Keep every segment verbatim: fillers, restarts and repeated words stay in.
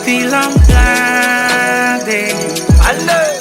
Till I'm blinded. Hello.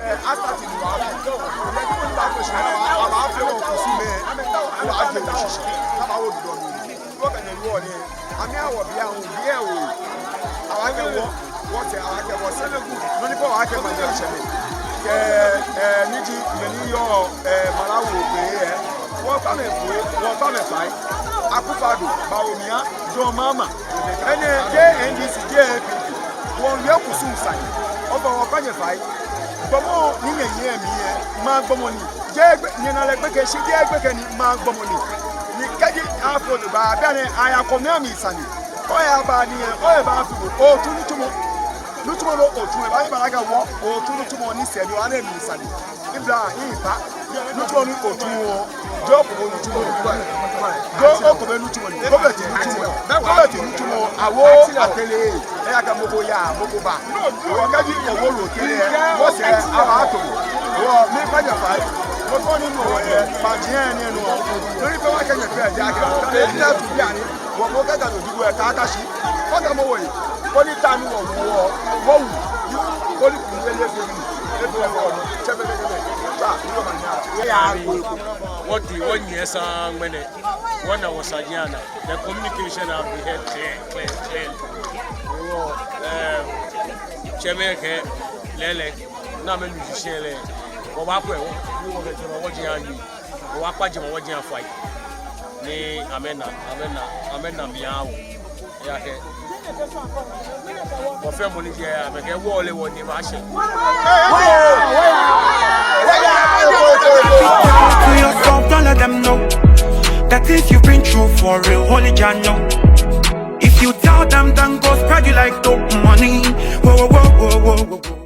Eh, a start ni wa. Lɛ kɛ mɔ ni baakwɛ shi, abaafee wɔ kusum lɛ, wɔjie wɔ shishi, kɛ abawo dɔŋŋ. Wɔkɛ nyɛ wɔ nɛɛ, amɛawo biɛ, awo biɛ awo. Abaakɛ wɔ, wɔsɛɛ, abaakɛ wɔsɛɛ. Nɔ ni kɔɔ, abaakɛ maŋ ni atsɛ mɛi. Kɛ, eh, ni ji mɛi ni yɔɔ, eh, malawo be lɛ. Wɔkpa amɛ fai, wɔkpa amɛ fai. Akufo-Addo, bawo mli ajɔɔ maŋ. Enɛ, jeee N D C, jeee A P C. Wɔyɛ kusum sane. Ofainɛ wɔkpa nyɛ fai. Gbɔmɔ ni nyɛyɔɔ mli lɛ, maŋ gbɔmɔ ni. Jeee gbɛ, nyɛnaa lɛ gbekɛ shi, jeee gbekɛ ni, maŋ gbɔmɔ ni. Ni kɛji afo ni ba, bianɛ aya kɔmɛ amli sane. Oyaba ni lɛ, obaafee bo, otsu nitsumɔ. Nitsumɔ lɛ otsu lɛ, baabi akɛ wɔ, otsu nitsumɔ ni sɛɛ ni oha lɛ mli sane. Ebla, eba. Nitsumɔ ni otsuɔ, jɔɔ okome nitsumɔ. Jɔɔ okome nitsumɔ ni. Kome ti nitsumɔ ni. Kome ti nitsumɔ. Awo atɛlɛ. Eya kɛ mɔ ko yaa, mɔ ko baa. Wɔ kɛji owo lɛ otɛlɛ, wɔsɛɛ abaato. Wɔ, miikpa nyɛ fai. Mɔ ko ni nɔ yɛ, maji lɛ ni nɔ. Lori pɛ wɔkɛ nyɛ fɛɛ ja kɛ. Kɛ ina tu bianɛ. Wɔ mɔ kɛ ka no dugu lɛ ka ka shi. Kɔta mɔ wɔ yi. Koni ta ni wɔ wɔ. Wɔ wu. Koni kuli ele fɛ mi. Ele fɛ wɔ. Tsɛ bɛ bɛ bɛ. Tswa, ni wɔ ma nya. Wɔdi, wɔnyiɛ saŋŋ ŋmɛnɛ. Wɔna wɔsaji anaa. The communication have been heard clear, clear, clear. Wɔ, eh, tsɛmɛi kɛ lɛlɛ. Namɛi musician lɛ. Wɔbaakwɛ wɔ. Ni wɔkɛ jɛmɛ wɔji anyi. Wɔkpa jɛmɛ wɔji afai. Ni amɛna, amɛna, amɛna mli awo. Eya kɛ. Wɔfɛɛ mɔ ni jɛ, amɛkɛ wɔ lɛ wɔ ni baashɛ. To yourself, don't let them know the things you've been through for real. Holy Jah know. If you tell them, then go spread you like dope money. Whoa, whoa, whoa, whoa, whoa, whoa.